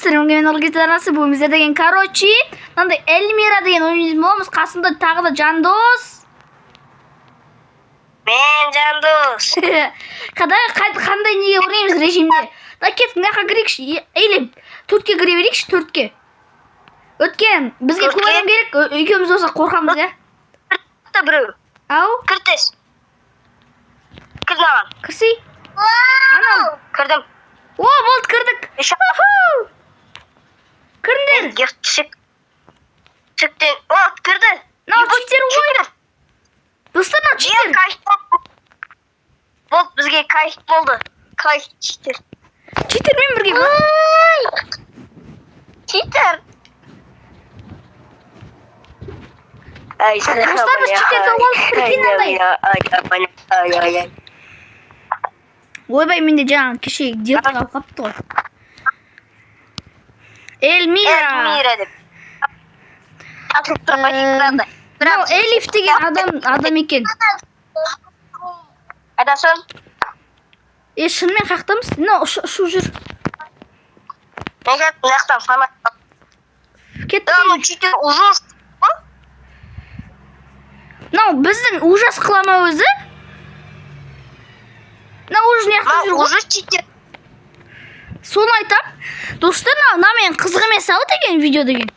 Сіздермен мен арнасы. Бүгін біздер деген, короче, мынандай Эльмира деген ойын боламыз. Қасымда тағы да Жандос. Мен Жандос. Қандай қандай неге ойнаймыз режимде? Да кет, мына жаққа кірейікші. Или төртке кіре берейікші, төртке. Өткен бізге көп Төртке? адам керек, екеуміз болса қорқамыз, иә? Та біреу. Ау, Кір тез. Кір маған. Кірсей. Анау. Кірдім. О, болды, кірдік. Үш Уху! Кіріңдер. Шік. Шіктен. О, кірді. Мынау Ебать, читер ғой. читер. Достар, мынау Е, читер. кайф болды. Болды, бізге кайф болды. Кайф читер. Читермен бірге болады. Читер. Ай, Достар, біз читер тауып алдық, прикинь, андай. Ай, ай, ай. Ойбай, менде жаңа кеше дерт қалып қалыпты ғой. Эльмира. Эльмира деп. Атылып тұрған экранда. Мынау Элиф деген адам екен. Қайдасың? Е, шынымен қаяқтамыз? Мынау ұшып жүр. Мен мына жақтан фонарь. Кетті. Да, ну читер ужас. Мынау біздің ужас қыла ма өзі? Мынау уже мына жақта Мынау жүр ғой. уже читер. Соны айтам. Достар, мынау мынамен қызық емес ау деген видео деген.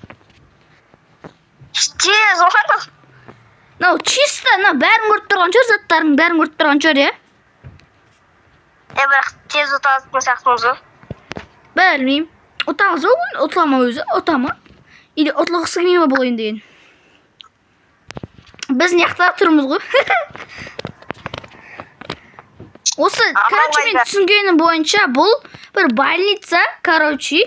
Тез оған. Мынау чисто мына бәрін көріп тұрған шығар, заттардың бәрін көріп тұрған шығар, иә? Е, бірақ тез ұтатын сияқтымыз ғой. Білмеймін. Ұтамыз ғой бүгін, ұтыла ма өзі? Ұта ма? Или ұтылғысы келмей ма бұл ойын деген? Біз мына жақта тұрмыз ғой. Осы, короче, мен қайда? түсінгенім бойынша бұл бір больница, короче,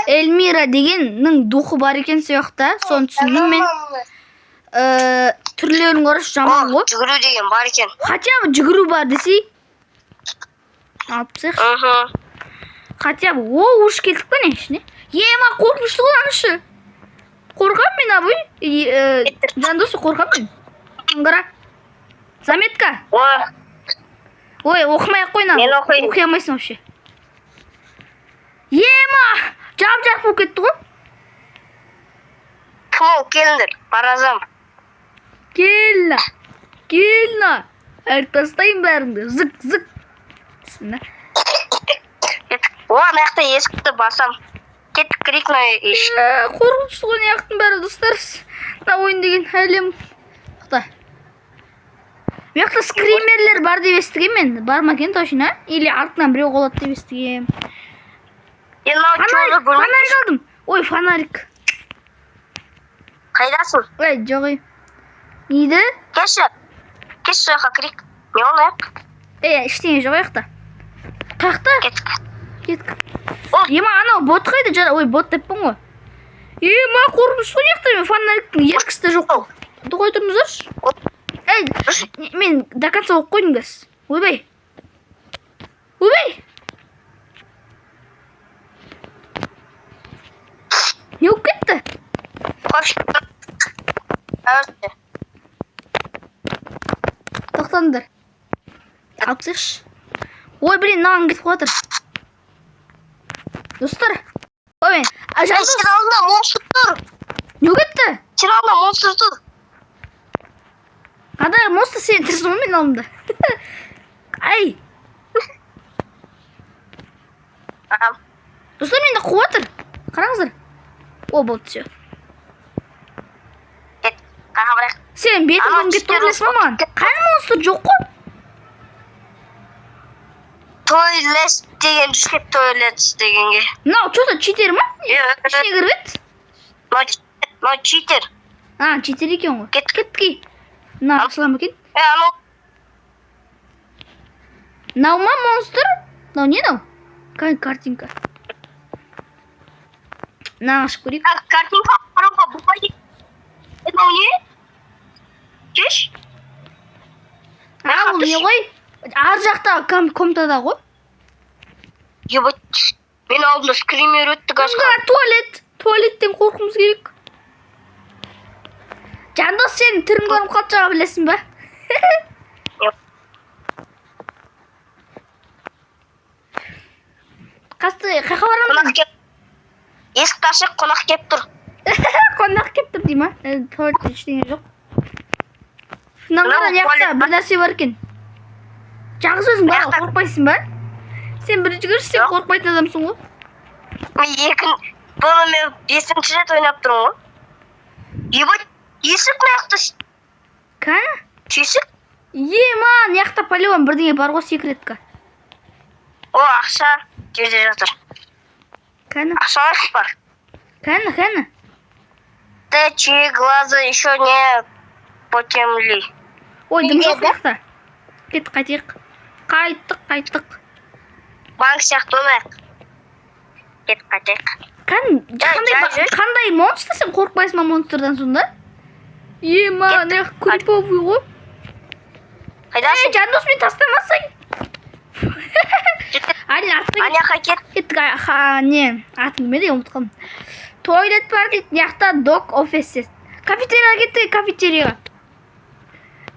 Эльмира дегеннің духы бар екен сол жақта. Соны түсіндім мен. Түрлерін көрші, жаман ғой. Жүгіру деген бар екен. Хотя бы жүгіру бар десей. Алып тастайықшы. Мхм. Хотя бы, о, уж келдік па не ішіне? Ема, қорқынышты ғой анышы. Қорқамын мен, абый. Жандос, қорқамын мен. Қара. Заметка. О, Ой, оқымай ақ қой мынаны. Мен оқиын. Оқи алмайсың вообще. Ема, жап жарық болып кетті ғой. Кім ол, келіңдер. Баразам. Кел, кел. Айырып тастайын бәріңді. Зык, зык. Түсін, Кеттік. О, ана жақта есікті басам. Кеттік, кірейік мына еш. Қорқынышты ғой мына жақтың бәрі, достар. Мына ойын деген әлем. Тоқта. Бұл жақта скримерлер бар деп естігем мен. Бар ма екен точно? Или артынан біреу қалады деп естігем. Е, мынау Фонарик, чоғы көрмей. фонарик алдым. Ой, фонарик. Қайдасың? Ой, жоқ ей. Нейді? Келші. Келші, сол жаққа кірейік. Не ол аяқ? Е, ештеңе жоқ аяқта. Қаяқта? Кеттік. Кеттік. О, Ема, анау бот қайда? Ой, бот деппін ғой. Ема, қорқынышты ғой мына жақта, мен фонариктің еркісі де жоқ қой. Қой тұрыңыздаршы. Ей, мен до конца оқып қойдым қазір. Ойбай. Ойбай. Не болып кетті? Қош. Короче, Тоқтаңдар. Алып тастайықшы. Ой, блин, мынаған кетіп қалып жатыр. Достар. Ой, мен. А, Ей, Жандос, сен алдында монстр тұр. не болып кетті? Сен алдында монстр тұр. Қандай монстр, сен тұрсың ғой менің алдымда. Ай, Ага. достар, мені қуып жатыр. Қараңыздар. О, болды, все. Кеттік. Қаға барайық. Сен бетің Анау көрініп кетті ғой, читер білесің ба маған? Қандай монстр жоқ қой? Тойлес деген түсіп, тойлет дегенге. Мынау что-то читер ма? Е, Ішіне кіріп еді. мынау читер, мынау читер. А, читер екен ғой. Кеттік. Кеттік. Ей. Мына ашыла ма екен? Е, анау Мынау ма монстр? Мынау не мынау? Қай картинка? Мынаны ашып көрейік. Картинка қарауға болмайды. Е, мынау не? Кеш? А, бұл не ғой? Ар жақта комнатада ғой. Ебать. Мен алдымда скример өтті газға. Мына туалет. Туалеттен қорқуымыз керек. Жандос, сенің түрің көрініп қалды жаңа, білесің ба? Қасты қаяққа барамыз? Мына кет. Есікті ашық, қонақ келіп тұр. Қонақ келіп тұр дей ма? Туалетте ештеңе жоқ. Мынаны Мынау қара, мына жақта туалет бір нәрсе бар екен. Жалғыз өзің бар, Мына жақта- қорықпайсың ба? Сен бірінші көрші, сен Жоқ. қорықпайтын адамсың ғой. Мен екі, бұны мен бесінші рет ойнап тұрмын ғой. Ебать, есік мына жақта Кәні? тесік. Ема, мына жақта по-любому бірдеңе бар ғой, секретка. О, ақша жерде жатыр. Кәні, Ақша алайық па? кәні, кәні. Те, чьи глаза еще не потемли. Ой, дым жоқ Еді. мына жақта. Кеттік, қайтайық. Қайттық, қайттық. Банк сияқты ойнайық. Кетіп қайтайық. Кәні, қандай, жай жүр. қандай монстр, сен қорықпайсың ба монстрдан сонда? Ема, Кеттік. мына жақ криповый ғой. Ей, Қайдасың? Жандос, мен тастамасай. Әли, артқа Ана жаққа кет. кеттік. Не, атын кім еді, ұмытып қалдым. Туалет бар дейді, мына жақта док офис. Кафетерияға кеттік, кафетерияға.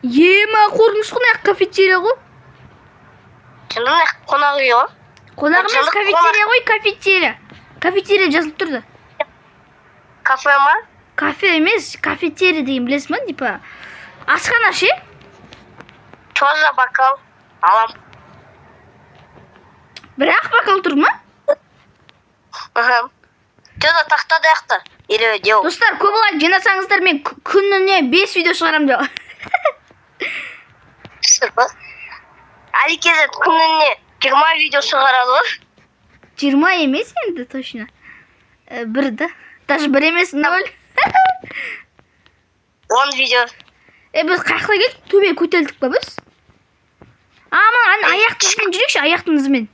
Ема, қорқынышты ғой мына жақ кафетерия ғой. Шынында мына жақ қонақ үй ғой. Қонақ емес, Жылы кафетерия ғой, кафетерия. Кафетерия жазылып тұрды. Кафе ма? Кафе емес, кафетерия деген білесің ба, типа асхана ше? Чё за бокал? Алам. Бірақ бокал тұр ма? Мхм. Чё за тақта да жақта? Или дел. Достар, көп лайк жинасаңыздар, мен күніне 5 видео шығарамын деп. Али кезет күніне 20 видео шығарады ғой. 20 емес енді точно. Бір да. Даже бір емес, ноль. 10 видео. Е, біз қай жақта келдік? Төбеге көтерілдік па біз? А, мына ана аяқтың ізімен жүрейікші, аяқтың ізімен.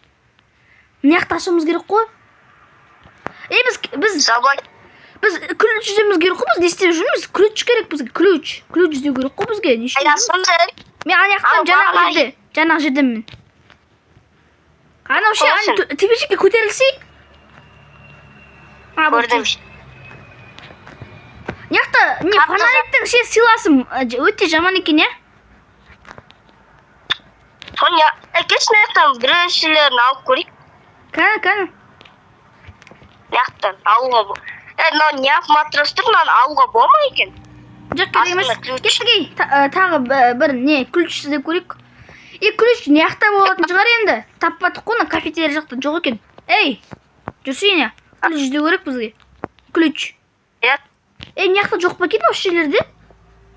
Мына жақты ашуымыз керек қой. Е, біз Заблок. біз ключ іздеуіміз керек қой, біз не істеп жүрміз? Ключ керек бізге, ключ. Ключ іздеу керек қой бізге. Не үшін? Қайдасың сен? Мен ана жақтан Ал, жаңағы бағана- жерде, жаңағы жерденмін. Анау ше, ана Қалайсың? төбешікке көтерілсей. А, болды. Көрдім. Мына жақта не Қатты фонариктің ше сыйласым өте жаман екен, иә? Соня, әкелші мына жақтан біреушілерін алып көрейік. Кәні, кәні. Мына жақтан алуға мынау неғып матрас тұр, мынаны алуға бола ма екен? Жоқ, керек емес. Астында ключ. Кеттік, ей, тағы бір не ключ іздеп көрейік. Е, ключ мына жақта болатын шығар енді. Таппадық қой, ана кафетерия жақта жоқ екен. Ей, жүрсей не? Ключ іздеу керек бізге. Ключ. Иә. Ей, мына жақта жоқ па екен осы жерлерде?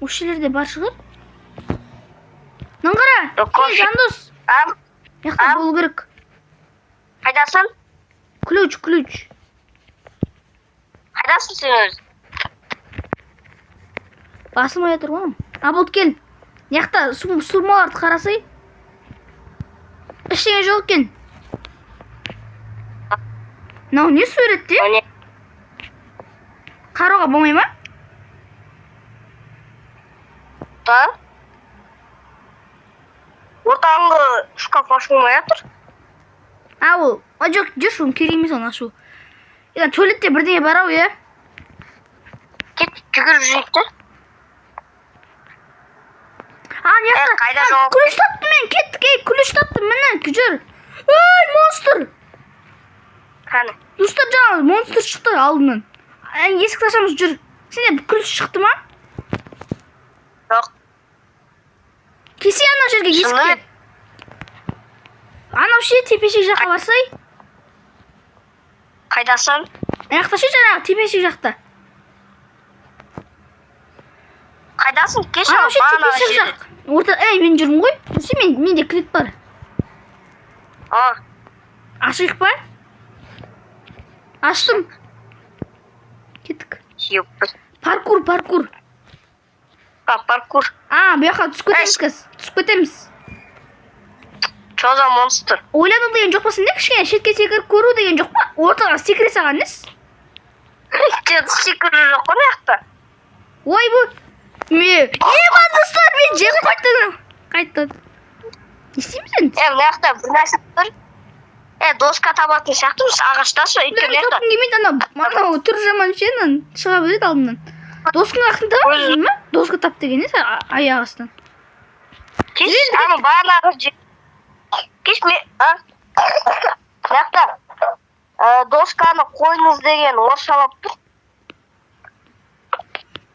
Осы жерлерде бар шығар. Мынаны қара. Жоқ, Кел, кофе. Жандос. А, Мына жақта А? болу керек. Қайдасың? Ключ, ключ. Қайдасың сен өзі? Басылмай жатыр ғой. А, болды, кел. Мына жақта сурмаларды қарасай. Ештеңе жоқ екен. Мынау не суретте? Мынау не? Қарауға болмай ма? Да? Ортаңғы шкаф ашылмай жатыр. А, ол. А, жоқ, жүрші, оны керек емес оны ашу. Е, туалетте бірдеңе бар ау, иә? Кет, жүгіріп жүрейік те. А, мына жақта. Е, қайда А, жауап ключ таптым мен, кеттік, ей, ключ таптым, міне, жүр. Ей, монстр! Қане. Достар, жаңа монстр шықты алдынан. Ә, есікті ашамыз, жүр. Сенде ключ шықты ма? Жоқ. Кесе ана жерге, Шыны? есікке. Анау ше, тепешек жаққа барсай. Қайдасың? Ана жақта ше, жаңағы тепешек жақта. Қайдасың? Кеш Анау ше, бағана тепешек жерде. жақ. Орта, ей, мен жүрмін ғой. Жүрсе, менде кілт бар. А, Ашайық па? Аштым. Кеттік. ебать. Паркур, паркур. А, паркур. А, бұл жаққа түсіп кетеміз қазір. Түсіп кетеміз. Чё за монстр? Ойлану деген жоқ па сенде? Кішкене шетке секіріп көру деген жоқ па? Ортаға секіре салған несі? Сен секіру жоқ қой мына жақта. Ойбу. Ме. Ема, достар, мен жеп қайттым. Қайттым. Не істейміз енді? Е, мына жақта бір нәрсе тұр. Е, доска табатын сияқтымыз ағашта ше, өйткені Мен мына жақта тапқым келмейді, анау түрі жаман ше, анан шыға береді алдымнан. Досканың артын табамыз ба? Доска тап деген несі аяқ астынан. Кеш, ана бағанағы кеш мен, а? Мына жақта. Досканы қойыңыз деген орысшалап тұр.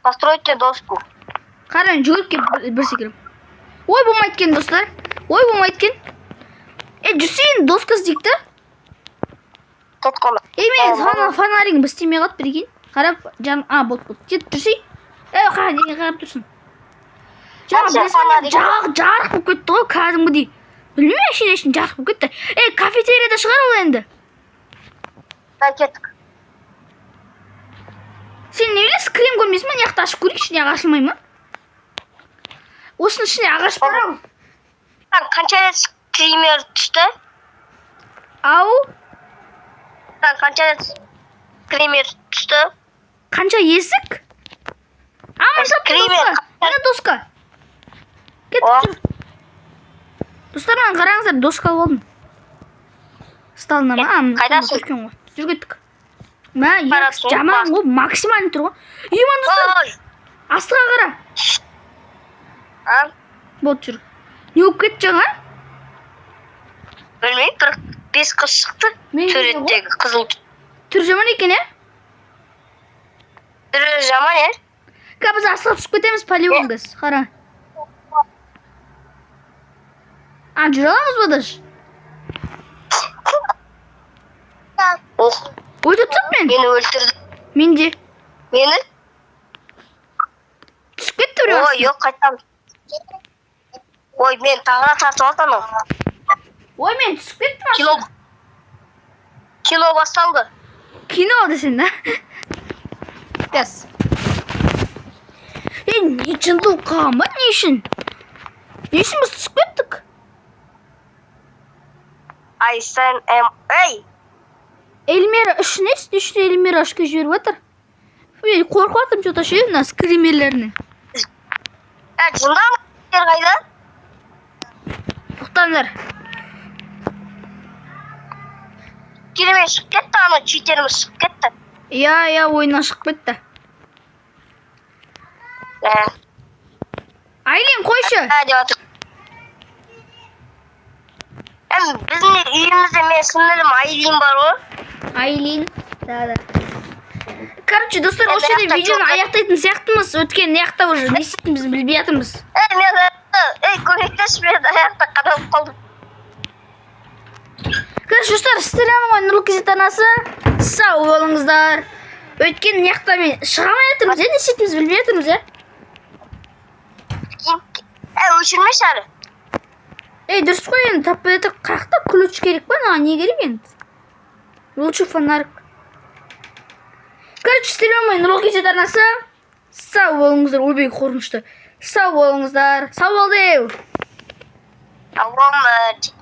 Постройте доску. Қара, мен жүгіріп келіп бір секірем. Ой, болмайды екен, достар. Ой, болмайды екен. Е, жүрсе, енді доска іздейік та. Кет қой. Ей, мен фонаригім істемей қалды, прикинь. Қарап, жан, а, болды, болды. Кет, жүрсей. Ей, қара, неге қарап тұрсың? Жаңа Қанша білесің ба, фонарик? жарық, жарық болып кетті ғой кәдімгідей. Білмеймін, әшейін әшейін жарық болып кетті. Ей, кафетерияда шығар ол енді. Да, кеттік. Сен не білесің, крем көрмейсің ба? Мына жақта ашып көрейікші, мына ашылмай ма? Осының ішіне ағаш бар ау. Қанша рет скример түсті? Ау, Қанша рет скример түсті? Қанша есік? А, міне таптым Скример. доска. Міне доска. Кет, О. жүр. Достар, маған қараңыздар, доска алып алдым. Столына ма? А, міне Қайдасың? үлкен ғой. Жүр, кеттік. Мә, Қара, екі жаман ғой, максимальный тұр ғой. Иман, достар, Ой. астыға қара. А, Болды, жүр. Не болып кетті жаңа? білмеймін, бір бес қыз шықты. Мен де ғой. Суреттегі қызыл. Түрі жаман екен, иә? Түрі жаман, иә? Қазір біз астыға түсіп кетеміз по-любому қазір. Қара. А, жүре аламыз ба даже? Ох, Өтіп тұрып мен. мені өлтірді. Мен де. Мені? Түсіп кетті біреу Ой, астына. жоқ, қайтамын. Ой, мен тағы да тартып алды анау. Ой, мен түсіп кеттім Кино. астына. Кино басталды. Кино десең да. Газ. Ей, не жынды болып қалған ба? Не үшін? Не үшін біз түсіп кеттік? I send M. Ей, Эльмира үш не? Не үшін Эльмира үшке жіберіп жатыр? Мен қорқып жатырмын что-то ше, мына скримерлерінен. Ә, жындамын қайда? Тоқтаңдар. Керемет шығып кетті, анау читеріміз шығып кетті. Иә, иә, ойыннан шығып кетті. Ә, Айлин, қойшы. ә деп жатыр. Әм, біздің үйімізде менің сіңлілім Айлин бар ғой. Айлин. Да, да. Короче, достар, осы жерде Аяқта видеоны жоқ. аяқтайтын сияқтымыз. Өйткені мына жақта уже не істейтінімізді білмей жатырмыз. Ей, мен ей, көмектесші, мен аяқта қадалып қалдым. Короче, достар, сіздер ғой Нұрлы KZ арнасы. Сау болыңыздар. Өйткені мына жақта мен шыға алмай жатырмыз, иә, не істейтінімізді білмей жатырмыз, иә. Ей, өшірмеші әрі. Ей, дұрыс қой енді, таппай жатыр. Қаяқта ключ керек па? Маған не керек енді? Лучше фонарик. Короче, сіздер ғой Нұрлы KZ арнасы. Сау болыңыздар. Ойбай, қорқынышты. Сау болыңыздар. Сау бол деу. Сау болыңдар.